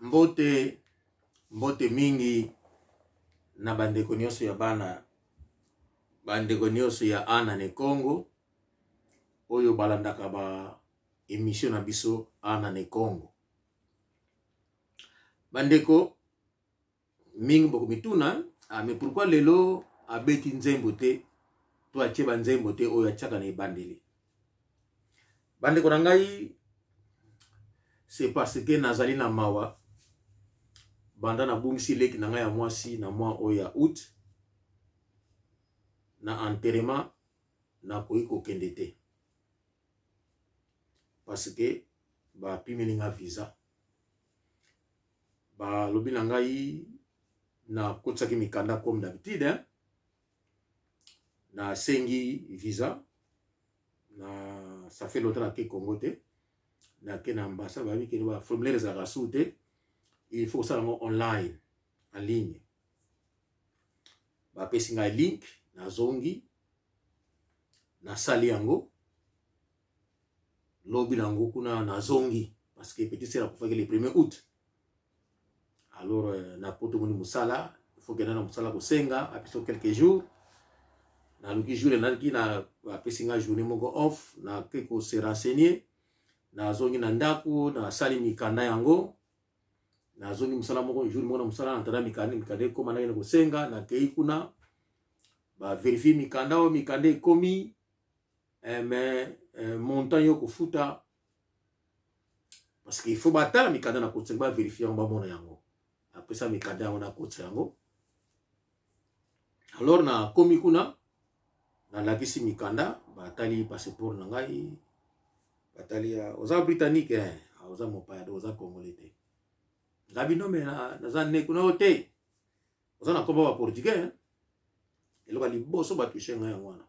Mbote, mbote mingi na bandeko nyonso ya bana, bandeko nyonso ya Ana ne Congo oyo balandaka ba emission na biso Ana ne Congo. Bandeko mingi bokomituna, ah, mais pourquoi lelo abeti nzembo te to atie banzembo te oyo atiaka na ebandeli? Bandeko na ngai, c'est parce que nazali na mawa banda nabungisi leki na ngai ya mwasi na mwa oyo ya août na enterrement nakoki kokende te parce que bapimeli nga visa. Balobi na ngai nakotisaki mikanda comme d'habitude, hein? Nasengi visa na ça fait longtemps nake Congo te, nake na ambassade, bayebi kende ba formulaire ezalaka su te, il faut kosala yango online, en ligne. Bapesi ngai link, nazongi nasali yango lobi nango kuna nazongi, parce que petit sœur akufaki le 1er août. Alors na poto moni mosala, il faut kenda na mosala kosenga apiso quelques jours. Naluki jour enalaki na bapesi nga journée moko off, nake kose renseigner, nazongi na ndako, nasali mikanda yango, nazongi mosala moko jour moko na mosala, natala mikanda, mikanda ekoma, nakende kosenga, nakei kuna baverifie mikanda oyo, mikanda ekomi mais montant yo kofuta, parce que il faut batala mikanda na kotisa, baverifie yango, bamona yango, apesa mikanda yango, nakotisa yango. Alors nakomi kuna, nalakisi mikanda, batali passeport na ngai, batali oza britannique, eh? Oza mopaya, oza congolais te. Ngabi no, me naza ne kuna yo te, oza na nkombo ba portugais. Eloko ya liboso batushe ngai yango wana,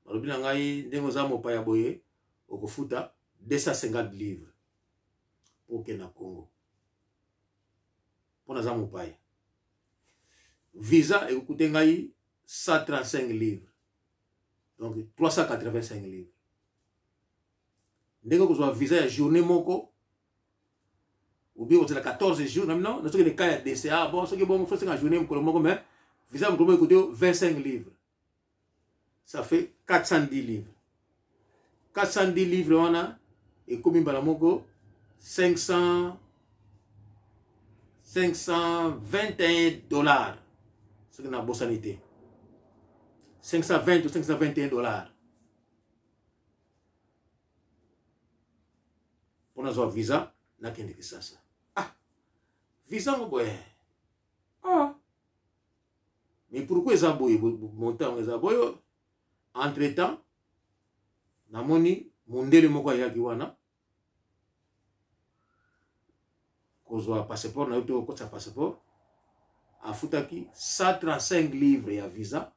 balobi na ngai ndenge oza mopaya boye, okofuta 250 livres po okende na Congo, mpo naza mopaya. Visa ekokute ngai 135 livres, donc 385 livres. Ndenge okozwa visa ya journée moko ou bien kozela 14 jours na bino, soki ne cas ya décès, ah bon, soki bongo faut senga journée mokolo moko, mais visa mokolo moko ekote 25 livres, ça fait 410 livres. 410 livres wana ekomi mbala moko 500 521 dollars, soki nabosani te, 520 ou 521 dollars mpo nazwa visa nakende Kisasa. Ah, visa ngo boye, ah, mais pourquoi eza boye, montant yango eza boye? Entre temps namoni mondele moko ayaki wana kozwa passeport na yo te, okotisa passeport, afutaki 135 livres ya visa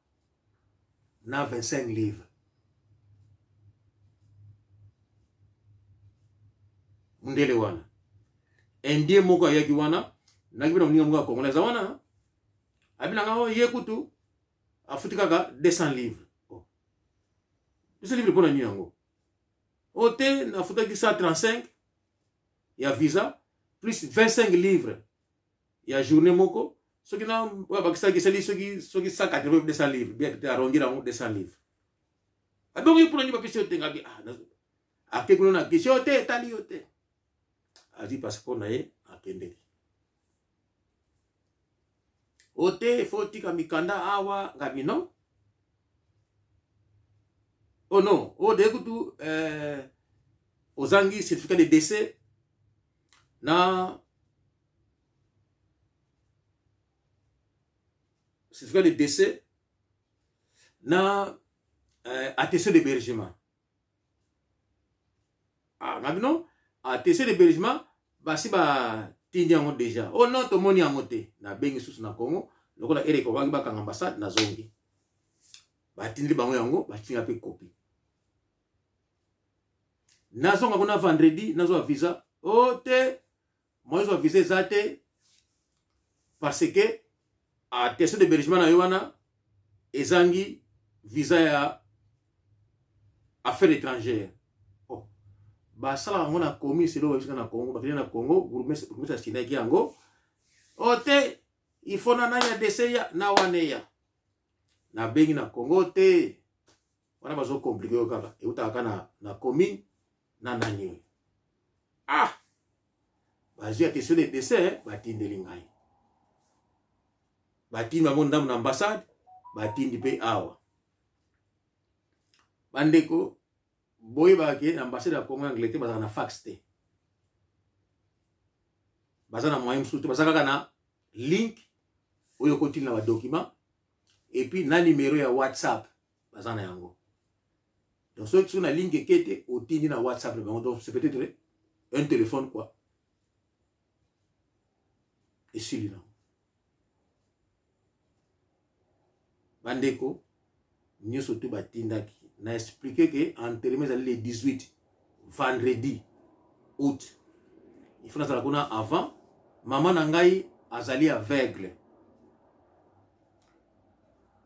na 25 livres. Mundele wana indien moko ayaki wana, naki mpe na moninga moko ya congolais aza wana, abi nanga oyo ye kutu afuti kaka 200 livres. Oh. 200 livres mpona nini yango? O te, nafutaki 135 ya visa plus 25 livres ya journée moko, soki na oyo abakisaki esali soki 180, 200 livres, bien te, arrondir yango 200 livres. Abongi mpona nini bapesi yo te? Ngabi ah, ake kuna na question te, etali yo te, azwi passeport na ye, akendeki. O te, fo otika mikanda awa. Ngabi non, oh non, o de kutu ozangi certificat de décès na certificat de décès na attestation d'hébergement. Ah, ngabi non, attestation d'hébergement basi batindi yango déjà. Oh non, tomoni yango te. Nabengi susu na Congo, lokola ere ekokaki bakanga ambassade, nazongi, batindi bango yango, batindi mpe copie. Nazonga kuna vendredi, nazwa visa. O te, moyen zwa visa eza te, parce que attestation d'hébergement na yo wana ezangi visa ya affaire étrangère. Oh. Basalaka yango na commune selo babisika na Congo, bakende na Congo, bourgmestre asinaki yango. O te, il faut na nani ya dese ya na wana eya. Nabengi na Congo te. Wana bazo compliquer yo kaka, eutaka kaka na commune na nani oyo. Ah! Bazwi ya question de décès, batindeli ngai. Batindi bango ndambo na ambassade, batindi pe awa. Bandeko, boyebaka ke na ambassade ya Congo ya Angleterre bazala na fax te. Baza na moyen mosusu te, baza kaka na link oyo okotinda ba document et puis na numéro ya WhatsApp baza na yango. Donc soki soki na link eke te, otindi na WhatsApp na bango, donc c'est peut-être un téléphone quoi. Esili nango. Bandeko nyonso tu batindaki na expliquer que enterrement ezali le 18 vendredi août. Il faut nazala kuna avant. Mama na ngai azali aveugle.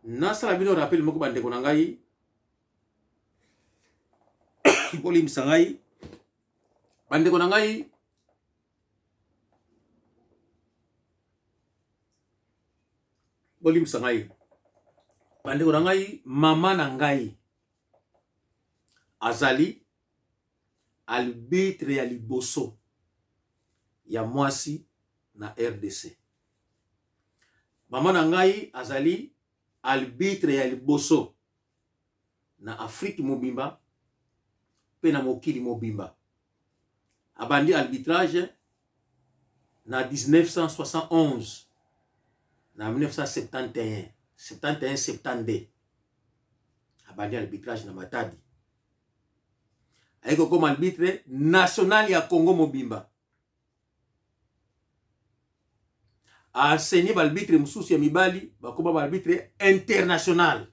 Nasala bino rappel moko bandeko na ngai, bolimbisa ngai bandeko na ngai, bolimbisa ngai bandeko na ngai, mama na ngai azali arbitre ya liboso ya mwasi na RDC. Mama na ngai azali arbitre ya liboso na Afrique mobimba pe na mokili mobimba. Abandi arbitrage na 1971 na 1971, 71, 72 abandi arbitrage na Matadi. Aye kokoma arbitre national ya Congo mobimba. A enseigné ba arbitre mosusu ya mibali bakoma ba arbitre international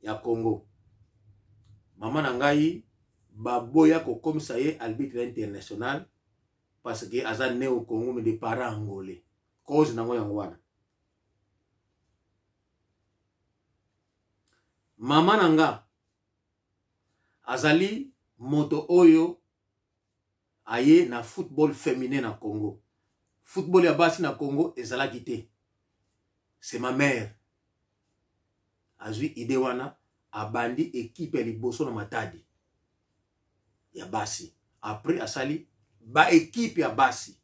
ya Congo. Mama na ngai baboya kokomisa ye arbitre international parce que aza né au Congo mais de parents angolais. Cause nango yango wana. Mama na nga azali moto oyo aye na football féminin na Congo. Football ya basi na Congo ezalaki te. C'est ma mère. Azwi idée wana, abandi équipe ya liboso na Matadi ya basi. Après asali ba équipe ya basi.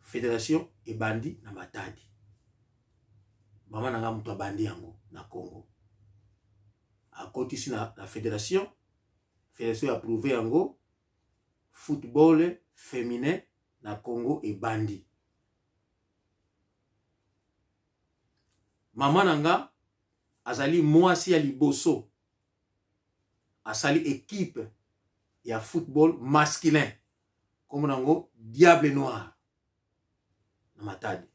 Fédération ebandi na Matadi. Mama na nga moto abandi yango na Congo. Akotisi na fédération. Fédération ya approuvé yango. Football féminin na Congo ebandi. Mama na nga azali mwasi ya liboso asali équipe ya football masculin kombo nango Diable Noir na Matadi.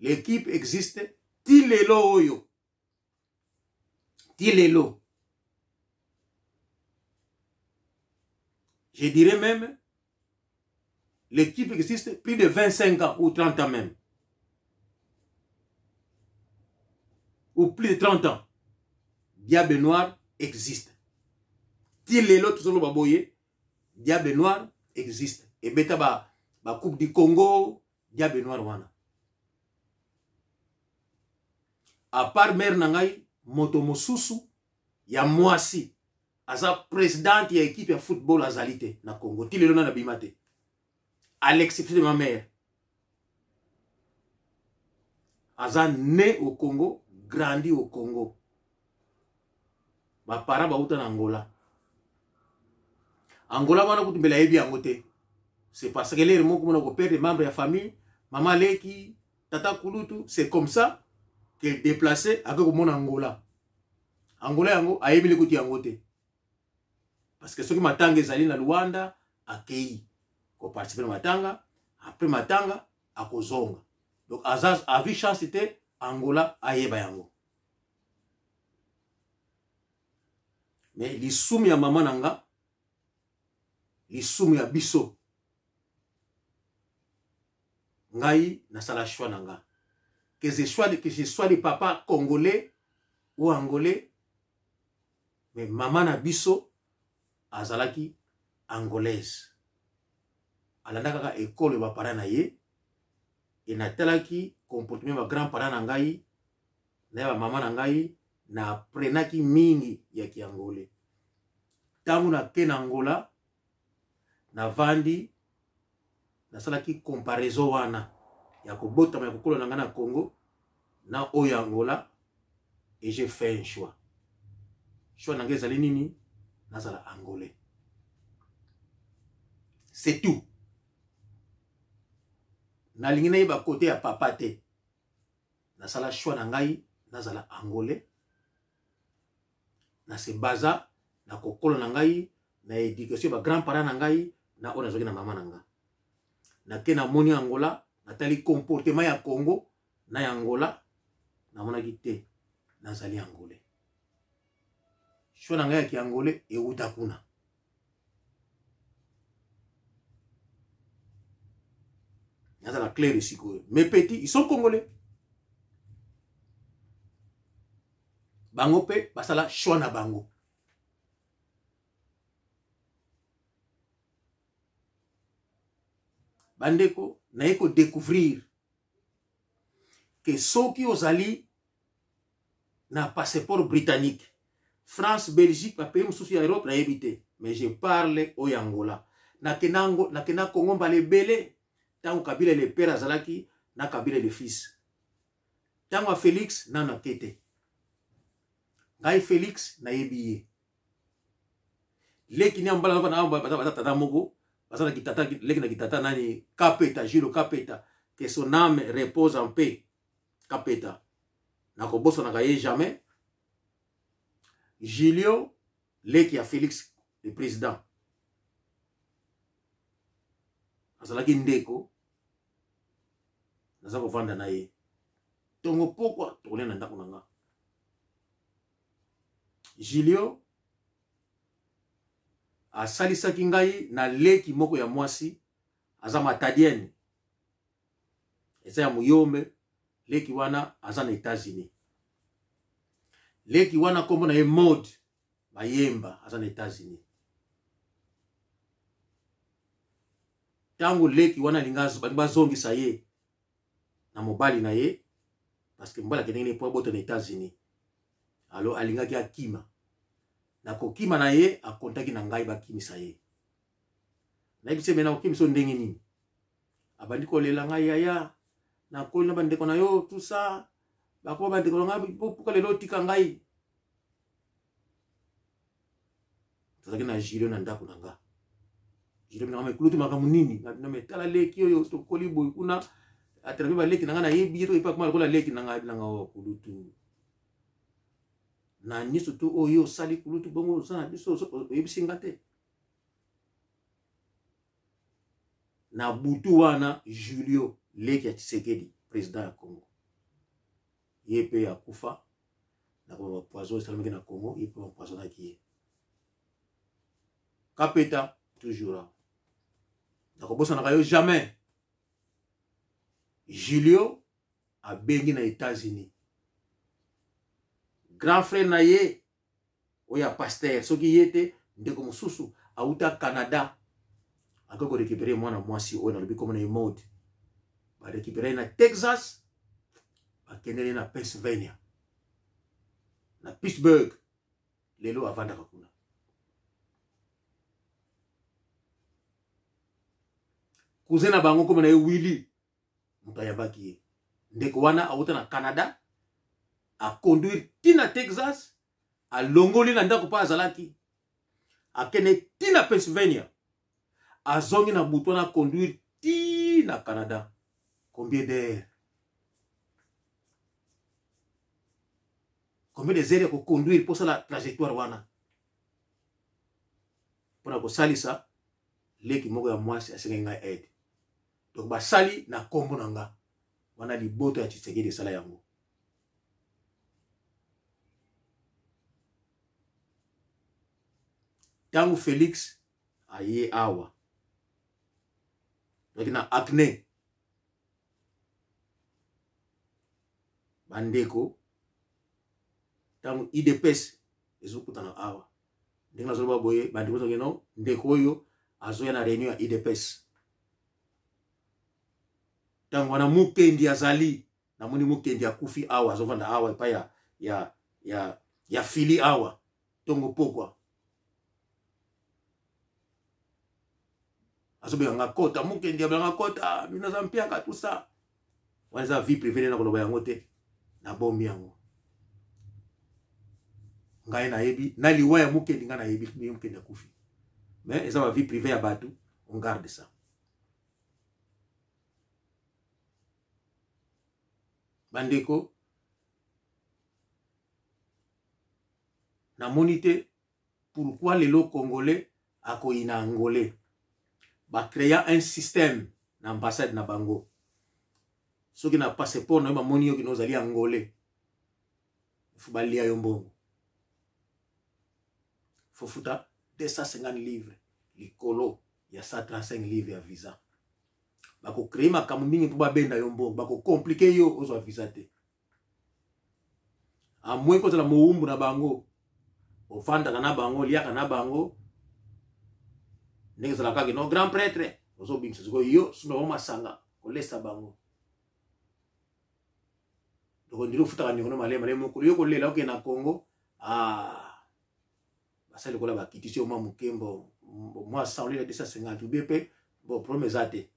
L'équipe existe ti lelo oyo. Ti lelo. Je dirais même, l'équipe existe plus de 25 ans ou 30 ans même. Ou plus de 30 ans. Diable Noir existe. Ti lelo tozoloba boye, Diable Noir existe. Et beta ba Coupe du Congo, Diable Noir wana. À part mère na ngai, moto mosusu ya mwasi aza présidente ya équipe ya football azali te na Congo. Ti lelo na bima te. À l'exception de ma mère. Aza né au Congo, grandi au Congo. Ba parents bauta na Angola. Angola wana kutu mbela yebi yango te. C'est parce que l'air moko mona ko perdre membre ya famille, mama leki, tata kulutu, c'est comme ça qu'elle déplaçait ake komona Angola. Angola yango ayebeli kutu yango te. Parce que soki matanga ezali na Luanda, akei ko participer na matanga, après matanga akozonga. Donc aza avi chance te Angola ayeba yango. Mais lisumu ya mama na nga, lisumu ya biso, ngai nasala choix na nga. Que je sois le papa congolais ou angolais, mais mama na biso azalaki angolaise. Alanda kaka ekolo ya baparent na ye. E natalaki comportement ya bagrand parent na ngai na ya bamama na ngai, na apprenaki mingi ya kiangole. Ntango nake na Angola, navandi, nasalaki comparaison wana ya kobotama ya kokola na ngai na Congo na oyo ya Angola, et j'ai fait un choix. Choix na ngai ezali nini? Nazala angolais, c'est tout. Nalingi nayeba kote ya papa te. Nasala choix na ngai, nazala angolais. Na se baza na kokolo na ngai, na éducation ba grand parent na ngai, na oyo nazwaki na mama na nga. Nake namoni Angola, natali comportement ya Congo na ya Angola, namonaki te nazali angolais. Choix na ngai ya kiangolais euta kuna. Nazala clair sikoyo, mes petits, ils sont congolais. Bango mpe basala choix na bango. Bandeko, naye kodécouvrir ke soki ozali na passeport britannique, France, Belgique, bapays mosusu ya Europe nayebi te, mais je parle oyo Angola. Nakenda Congo mbala ebele, ntango Kabila le père azalaki na Kabila le fils. Ntango ya Félix nano ake te. Ngai Félix nayebi ye, leki ni ambala na baza tata moko, baza na kitata, leki na kitata nani, Kapeta, Jules Kapeta, que son âme repose en paix. Kapeta, nakobosanaka ye jamais. Julio, leki ya Félix le président, azalaki ndeko, naza kovanda na ye tongo pokwa, tokolia na ndako na nga. Julio asalisaki ngai na leki moko ya mwasi, aza matadienne, eza ya muyombe. Leki wana aza na États-Unis. Leki wana nkombo na ye Maud Bayemba, aza na États-Unis. Ntango leki wana alingi bazongisa ye na mobali na ye, parce que mobali akendeki ne po abota na États-Unis, alors alingaki akima. Na kokima na ye, akontaki na ngai bakimisa ye. Nayebisi ye, me nakokimisa yo ndenge nini? Abandi kolela ngai, yaya, nakoli na bandeko na yo, tout ça, bakoma bandeko na ngai, puka lelo otika ngai. Tozalaki na Julio na ndako na nga. Julio binanga, mekulutu makambo nini? Na me tala leki oyo tokoli boye kuna, atrape baleki na nga, nayebi ye, toyepa kuma lokola leki na ngai. Binanga, o kulutu, na nyonso to oyo osali kulutu, bongo oza na biso, oyebisi nga te. Na butu wana, Julio, leki ya Tshisekedi président ya Congo, ye mpe akufa na koma bapoison esalamaki na Congo, ye mpe bapoisonaki ye. Kapeta toujours nakobosanaka yo jamais. Julio abengi na États-Unis grand frère na ye oyo ya pasteur, soki ye te, ndeko mosusu auta Canada, akoki korécupérer mwana mwasi oyo nalobi komona ye Mode. Barécupérer ye na Texas, bakendeli na Pennsylvania, na Pittsburgh. Lelo avandaka kuna. Cousin na bango komona ye Willy, moto ayambaki ye. Ndeko wana auta na Canada, aconduire ti na Texas, alongoli na ndako mpo azalaki, akende ti na Pennsylvania, azongi na butu wana, aconduire ti na Canada. Combien d'heures, combien des heures ya koconduire mpo osala trajectoire wana mpona kosalisa leki moko ya mwasi asengaki ngai aide? Donc basali na nkombo na nga wana, liboto ya Tshisekedi esala yango. Ntango Félix aye awa, azalaki na acne. Bandeko, ntango UDPS ezokutana awa, ndenge nazoloba boye, bandeko ozongi no ndeko oyo Azoya na réunion ya UDPS. Ntango wana Mukendi azali, namoni Mukendi akufi awa, azovanda awa epai ya fili awa ntongo pokwa. Azobenga nga kota, Mukendi abenga nga kota, bino aza mpiaka tout ça. Wana eza vie privée na koloba yango te. Nabombi yango. Ngai nayebi na liwa ya Mukendi, ngai nayebi ndenge Mukendi akufi. Mais eza ba vie privée ya bato, on garde ça. Bandeko, namoni te pourquoi lelo Congolais akoyina Angolais. Ba créa un système na ambassade na bango. Soki na passeport na yo bamoni yo kino ozali Angolais, faut balia yo mbongo. Faut futa 250 livres likolo ya 135 livres ya visa. Bako créer makambo mingi mpo babenda yo mbongo, bako compliquer yo ozwa visa te. A moins kozala mowumbu na bango, ofandaka na bango, oliaka na bango, ndenge ezalaka kaka no grand prêtre ozobimisa sikoyo yo sumba bango masanga kolesa bango. Donc ndiri ofutaka ndeko no malema le mokolo yo kolela okende na Congo, ah basali lokola bakitisi yo mwa moke, mbo mwa 100 olela 250 ubie mpe bon problème eza te.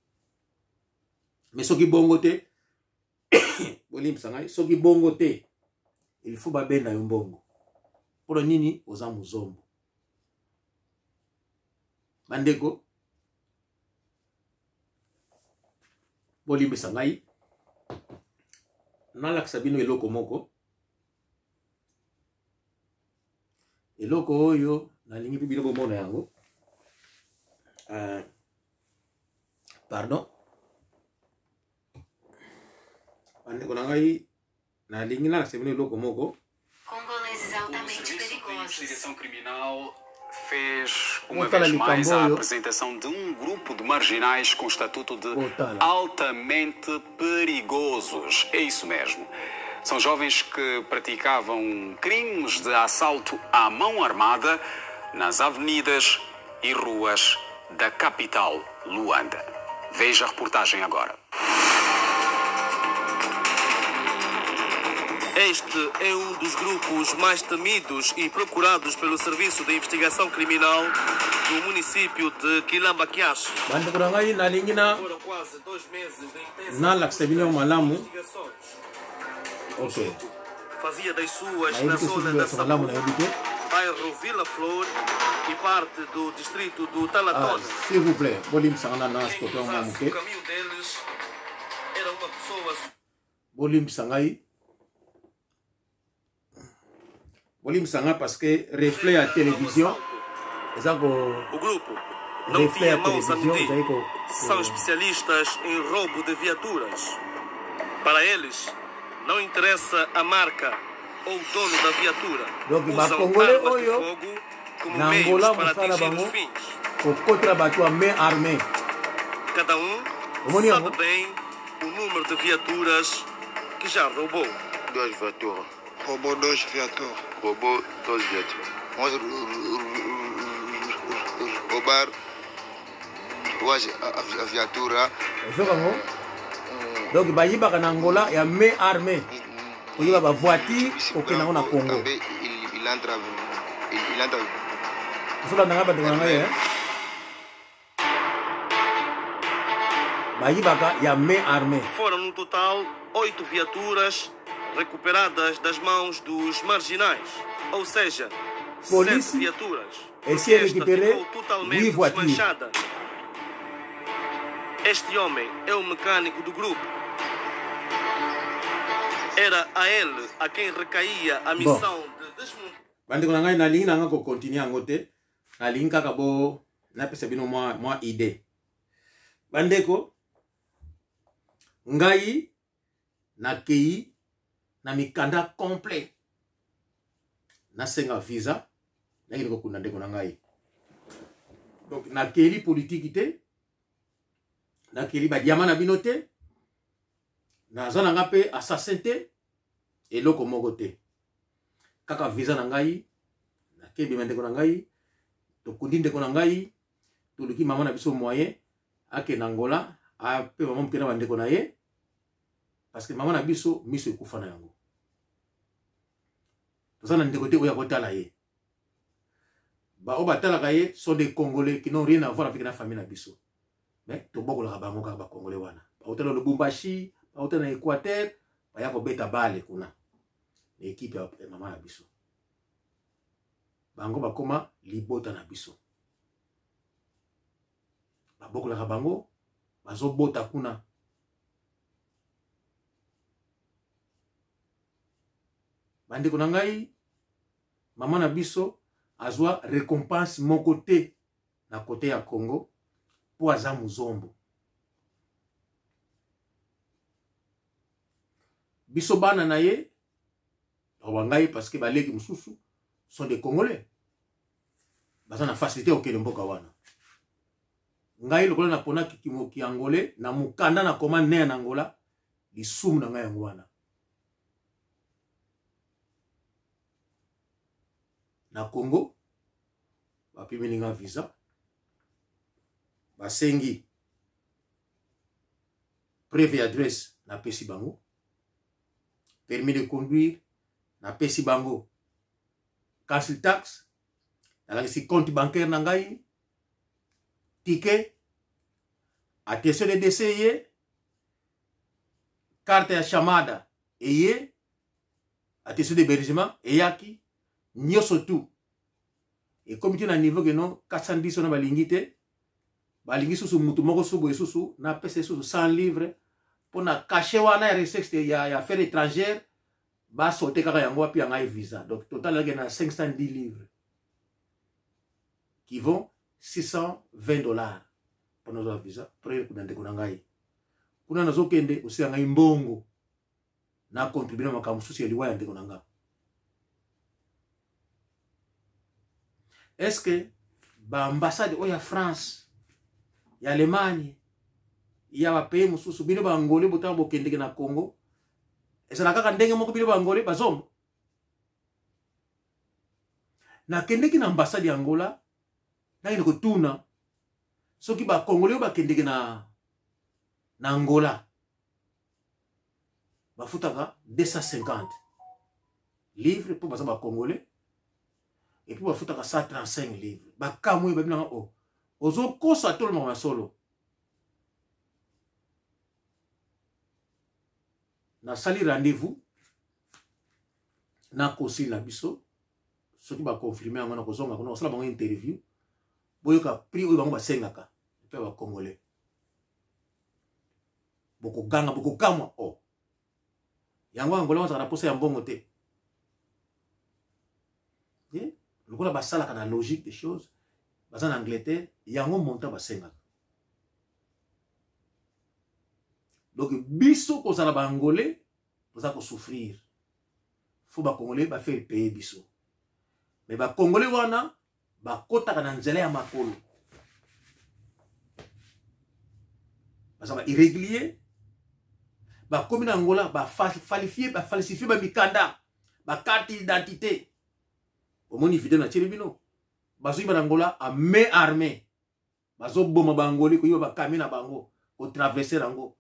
Mais soki bongo te, bolimbisa ngai, soki bongo te, il faut babenda yo mbongo. Mpona nini? Oza mozombo. Bandeko, bolimbisa ngai, nalakisa bino eloko moko. Eloko oyo nalingi mpe bino bomona yango. Pardon bandeko na ngai, nalingi nalakisa bino eloko moko. Congoleses altamente perigosos. Investigação criminal fez uma Botala vez mais likambo a oyo. Apresentação de um grupo de marginais com estatuto de Botala. Altamente perigosos. É isso mesmo. São jovens que praticavam crimes de assalto à mão armada nas avenidas e ruas da capital, Luanda. Veja a reportagem agora. Este é um dos grupos mais temidos e procurados pelo Serviço de Investigação Criminal do município de Kilamba Kiaxi. Bandeko na ngai, nalingi na Foram quase 2 meses de intensas nalakisa bino malamu. Investigações. Ok. Fazia das suas Nayebi na te soki zona da bolakisa malamu, Saúde, nayebi te. Bairro Vila Flor e parte do distrito do Ah, Talatona. s'il vous plaît, bolimbisanga na Quem stope yango mwa cruzasse moke. o caminho deles era uma pessoa Bolimbisa ngai, bolimbisa ngai, parce que reflet ya sujeita ao télévision assalto. Eza ko O grupo não reflet tinha ya mãos a télévision medir. ezali ko São especialistas em roubo de viaturas. Para eles, não interessa a marca ou o dono da viatura. Donc, Usam bakongole armas de oyo, fogo como na meios Angola, para mosala atingir os bango fins. kokotela bato ya main armée. Cada um Omoni sabe yango? Bem o número de viaturas que já roubou. Duas viaturas. Roubou dois viaturas. Roubou duas viaturas. Vamos roubar duas a viatura. Ezoka yango. Donc bayibaka na Angola ya main armée, koyiba bavoiture, kokende yango na Congo. Também il entra, il entra. Ozolanda ngai, bandeko na ngai, eh? Bayibaka ya main armée. Foram no total oito viaturas recuperadas das mãos dos marginais, ou seja, Polícia sete viaturas. esse é Esta récupéré ficou totalmente huit voitures. Desmanchada. Este homem é o mecânico do grupo. Era a ele a quem recaía a missão de desmontar. Bandeko na ngai, nalingi na ngai kocontinuer yango te, nalingi kaka bo napesa bino mwa idée. Bandeko, ngai nakei na mikanda complet, nasenga visa, nakende kokunda ndeko na ngai. Donc nakeli politiki te, nakeli badiama na bino te, naza na nga mpe assassin te, eloko moko te, kaka visa na ngai. Nakebima ndeko na ngai, tokundi ndeko na ngai. Toluki mama na biso moyen akende Angola, ape mama moke na bandeko na ye, parce que mama na biso miso ekufa na yango. Toza na ndeko te oyo akotala ye. Baoyo batalaka ye sont des Congolais qui n'ont rien à voir avec la famille na biso. Mais tobokolaka bango kaka ba Congolais wana. Baotala Lubumbashi, baotala na Équateur, baya kobeta bale kuna. Na équipe ya mama na biso. Bango bakoma libota na biso. Babokolaka bango, bazobota kuna. Bandeko na ngai, mama na biso azwa récompense moko te na kote ya Congo mpo aza muzombo. Biso bana na ye, ba ngai parce que baleki mosusu sont des Congolais. Baza na facilité okende mboka wana. Ngai lokola naponaki ki Angolais na mokanda na koma ne na Angola, lisumu na ngai yango wana. Na Congo bapimeli nga visa, basengi preuve ya adresse, napesi bango permis de conduire, napesi bango council tax, nalakisi compte bancaire na ngai, ticket, attestation de décès ye, carte ya chamada eye, attestation d'hébergement eyaki, nyonso tout ekomi te na niveau ke non 410 wana balingi te, balingi susu mutu moko su boye susu napesa susu 100 livres mpo na cachet wana ya recherche ya affaire étrangère, basote kaka yango wapi ya ngai visa. Donc total elaki na 510 livres qui vont 620 $ mpo nazwa visa pre kuna. Ndeko na ngai kuna nazokende kosila ngai mbongo na contribue na makambo mosusu ya liwa ya ndeko na nga. Est ce que baambassade oyo ya France, ya Allemagne, ya bapays mosusu, bino baangolais botanga bokendeke na Congo, ezala kaka ndenge moko? Bino baangolais bazombo, nakendeki na ambassade ya Angola, nakende kotuna soki bakongolais oyo bakendeke na Angola bafutaka 250 livre mpo baza bacongolais, et puis bafutaka 135 livre. Bakamwe, babinanga o ozokosa, tolomaka na solo. Nasali rendez-vous na consul na biso. Soki baconfirme yango, na kozonga kuna kosala bango interview, boyoka prix oyo bango basengaka mpe bacongolais. Bokoganga, bokokamwa. O yango Angola bazalaka na posa ya mbongo te. Lokola basalaka na logique des choses, baza na Angleterre, yango montant basengaka. Donc biso kozala baangolais toza kosouffrir, faut bacongolais bafaire payer biso. Mais bacongolais wana bakotaka na nzela ya makolo, baza ba irrégulier, bakomi na Angola, bafalifie, bafalsifie bamikanda, bacarte d'identité. Omoni video natieli bino, bazoyiba na Angola a main armée, bazoboma baangolais, koyiba bakami na bango, kotraverse yango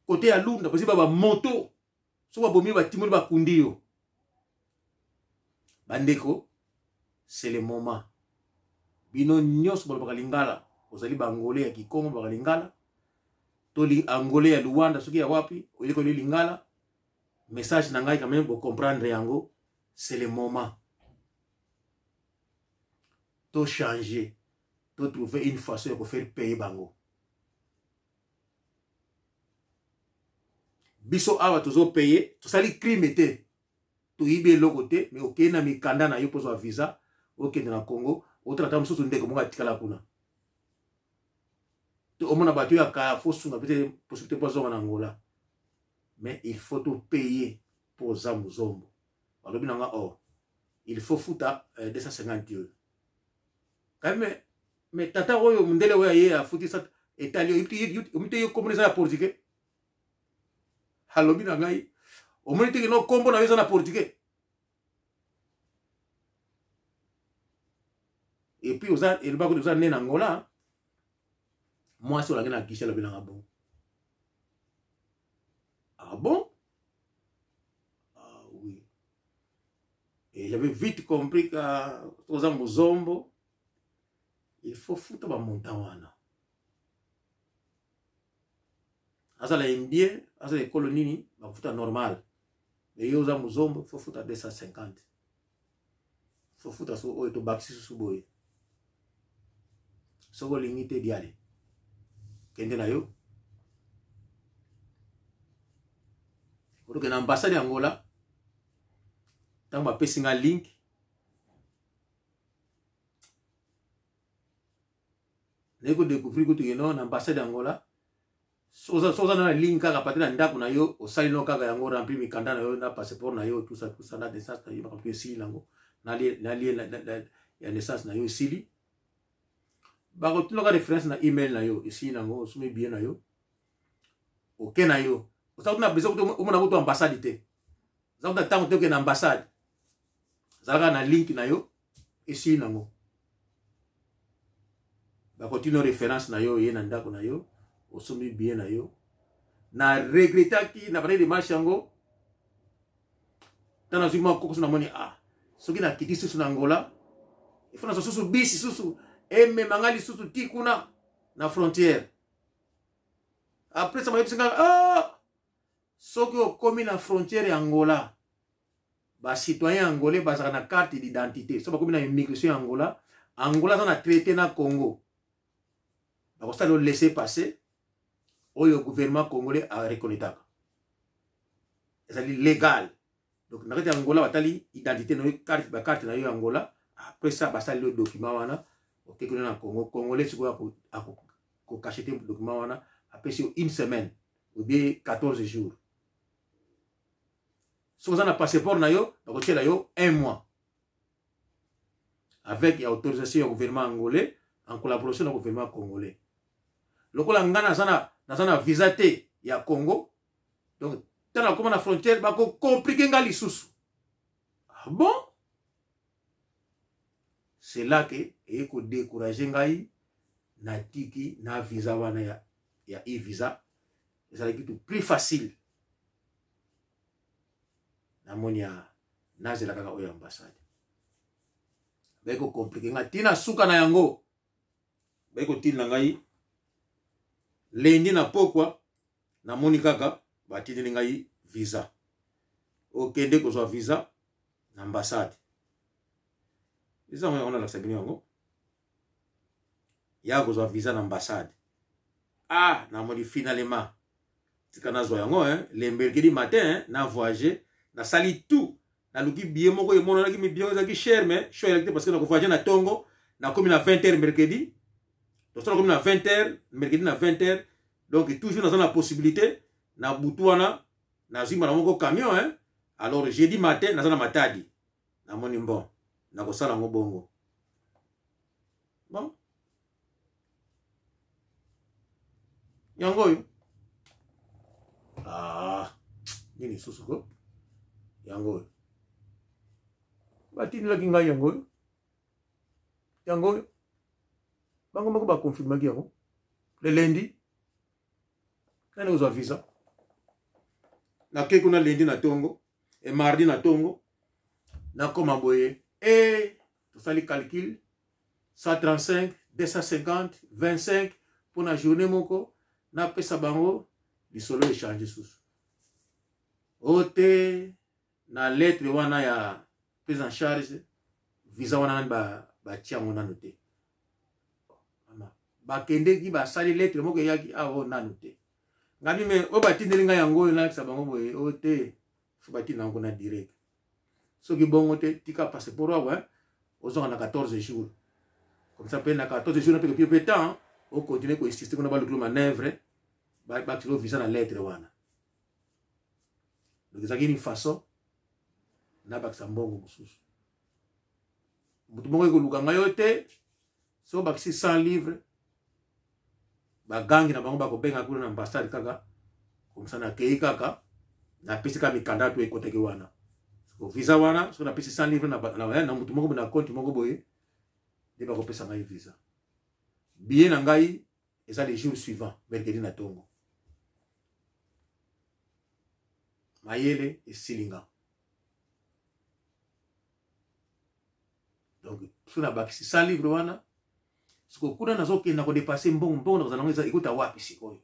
kote ya Lunda, koziba bamoto. Soki babomi, batimoli, bakundi yo. Bandeko, c'est le moment. Bino nyonso balobaka lingala, ozali baangolais ya Kikongo balobaka lingala, to angolais ya Luanda, soki ya wapi, oyekoli lingala, message na ngai quand même bocomprendre yango. C'est le moment to changer, to trouver une façon ya kofaire payer bango. Biso awa tozopaye, tosali crime te, toyibi eloko te, mais okei na mikanda na yo mpo ozwa visa, okende na Congo, otala ta mosusu ndeko moko atikala kuna, to omona bato oyo akaya, fo sunga peut possibilité mpo azonga na Angola. Mais il faut topaye mpo oza mozombo. Balobi na nga or il faut futa 250 euro quand même. Mais tata oyo mondele oyo aye afuti etali omi te, yo kombo eza ya portugais. Alobi na ngai: omoni teke no kombo na yo eza na portugais. Et puis oza elobaki oza ne na Angola. Mwasi olangi na guichet alobi nanga bon. Ah bon? Ah oui. Et j'avais vite compris que oza muzombo, il faut futa ba montant wana. Azala indien, azala ekolo nini, bakufuta normal. Mais yo oza muzombo, il faut futa 250. Faut futa so oyo tobakisi susu boye. Soki olingi te diale. Kende na yo. Otoke na ambassade ya Angola. Ntango bapesi nga link naye kodécouvrir kutu ke no na ambassade ya Angola soki oza na link kaka pate na ndako na yo osali no kaka yango remplir mikanda na yo na passeport na yo tout ça tout ça na naissance na yo makambo esili nango na lie ya naissance na yo esili bakotunaka référence na email na yo esili nango osumi billet na yo oke na yo oza kuna besoin omona kutu ambassade te oza kuna ntango te okende na ambassade zalaka na link na yo esili nango bakotino référence na yo ye na ndako na yo osombi billet na yo na regretaki na bandaki demarche yango ntango nazwi mwa kokoso namoni ah soki nakiti susu na Angola ifo nazwa susu bisi susu emema nga lisusu ti kuna na frontière. Après ça bayebisi nga ah soki okomi na frontière ya Angola ba citoyen angolais bazalaka na carte d'identité soki bakomi na immigration ya Angola, Angola aza na traité na Congo bakosala yo laisser passer oyo gouvernement congolais areconnaîtaka ezali légal. Donc na kati ya Angola batali identité na yo, carte ba carte na yo ya Angola. Après ça basali yo document wana okei kuna na Congo. Congolais sikoyo akokachete document wana apesi yo une semaine ou bien 14 jours. Soki oza na passeport na yo bakotiela yo un mois avec ya autorisation ya gouvernement angolais en collaboration na gouvernement congolais. Lokola nga naza na visa te ya Congo, donc ntango nakoma na frontière bakokomplike nga lisusu. Ah bon? C'est là que eye kodécourage ngai natiki na visa wana ya e-visa ezalaki tout plus facile. Namoni ya nazela kaka oyo ambassade baye kokomplike ngai ntina suka na yango baye kotinda ngai lundi na pokwa namoni kaka batindeli ngai visa okende kozwa visa na ambassade. Eza yango nalakisa bino yango ya kozwa visa na ambassade. Ah namoni finalement tika nazwa yango hein le mercredi matin hein, na voyager nasali tout naluki billet moko emonanaki mi billet ezalaki cher mais choix ezalaki te parce que nako voyager na tongo nakomi na 20h mercredi donc nakomi na 20h mercredi na 20h donc toujours naza na possibilité na butu wana nazwi mbala moko camion hein alors jeudi matin naza na Matadi namoni bon nakosala yango bongo bon yango oyo ah nini lisusu ko yango oyo batindelaki ngai yango oyo yango oyo bango moko bakonfirmaki yango le lundi nani kozwa visa nakei kuna lundi na tongo e mardi na tongo nakoma boye e tosali calcul 135 250 25 mpona journée moko napesa bango lisolo echange susu o te na lettre wana ya prise en charge visa wana nani batia yango nano te bakendeki basali lettre moko eyaki awa nano te ngabi me oyo batindeli ngai yango oyo nalakisa bango boye oyo te fo batinda yango na direct soki bongo te tika passeport awa ozonga na 14 jours comme ça mpe na 14 jours na mpe mpe temps okontinue koinsiste kuna balukilo manœuvre bakilo visa na lettre wana donc ezalaki une façon nabakisa mbongo mosusu moto moko ekoluka ngai yo te soki obakisi 100 livre bagangi na bango bakobenga kuna na ambassade kaka komisa nakei kaka napesi kaka mikanda to ekotaki wana visa wana soki napesi 100 livre na moto moko boye na compte moko boye. Nde bakopesa ngai visa. Billet na ngai eza le jour suivant, mercredi na tongo. Mayele esili nga. Donc soki nabakisi 100 livre wana, sikoyo kuna nazokenda kodepase mbongo, mbongo nakozala yango eza ekota wapi sikoyo?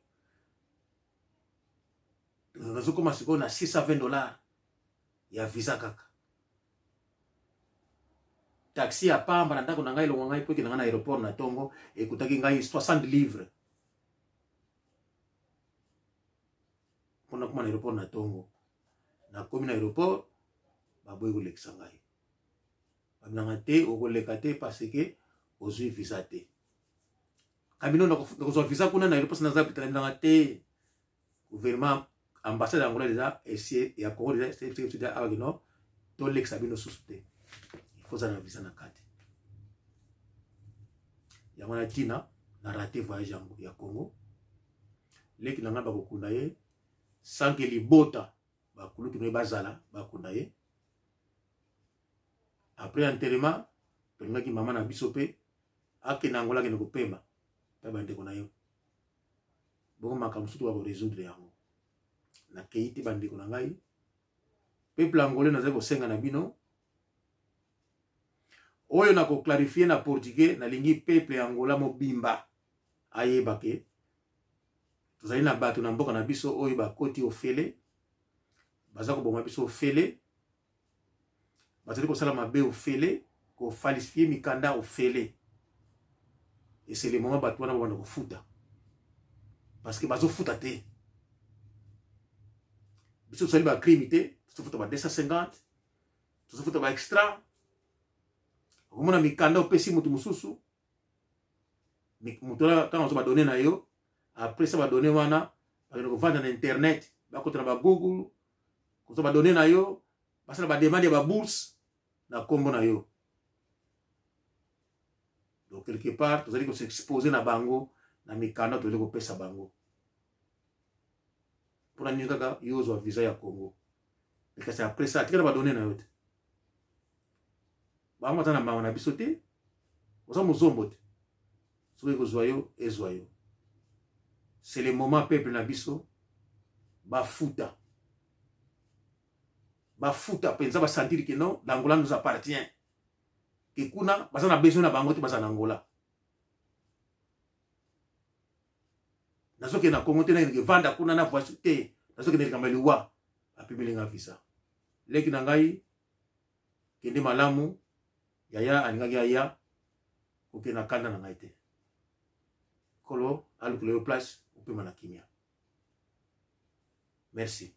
Nazokoma sikoyo na 620 dollars ya visa kaka. Taxi ya pamba na ndako na ngai elongwa ngai mpo ekenda ngai na aéroport na ntongo, ekutaki ngai 60 livre mpona koma na aéroport na ntongo. Nakomi na aéroport, baboyi kolekisa ngai. Babinanga te, okoleka te parce que ozwi visa te. Kabino nakozwa visa kuna na aéroport, naza binanga te. Gouvernement, ambassade ya Angola deja esi, ya Congo deja awa kino tolekisa bino susu te, il faut ozala na visa na kati. Yango na ntina na rate voyage ya Congo. Leki na ngai bakokunda ye sans que libota, bakulutu na ye bazala, bakunda ye. Après enterrement, tolingaki mama na biso mpe akende Angola, akende kopema mpe bandeko na ye. Bongo makambo mosusu bakorésoudre yango. Nakei te. Bandeko na ngai, peuple angolais, nazali kosenga na bino oyo na koclarifie na portugais. Nalingi peuple ya Angola mobimba ayeba ke tozali na bato na mboka na biso oyo bakoti ofele, baza koboma biso ofele, bazali kosala mabe ofele, kofalsifie mikanda ofele. Et c'est le moment bato wana babanda kofuta, parce que bazofuta te. Biso tosali bacrime te, tozofuta ba 250, tozofuta ba extra. Okomona mikanda opesi moto mosusu, moto wana ntango azo badonnées na yo, après ça badonnées wana bakende kovanda na internet, bakota na bagoogle kozwa badonnées na yo, basala bademande ya babourse na nkombo na yo. Donc quelque part tozali kos'exposer na bango na mikanda tozali kopesa bango. Mpona nini kaka yo ozwa visa ya Congo, kasi après ça atikala badonnées na yo te? Bango baza na mawa na biso te. Oza mozombo te, soki ekozwa yo, ezwa yo. C'est le moment peuple na biso bafuta, bafuta mpenza, basentir ke non, l'Angola nous appartient, ke kuna baza na besoin na bango te, baza na Angola. Nazokende na Congo te, nakende vanda kuna na voiture te, nazokende likambo ya liwa. Apimeli nga visa. Leki na ngai, kende malamu. Yaya alingaki aya kokende na kanda na ngai te. Nkolo alukela yo place opema na kimia. Merci.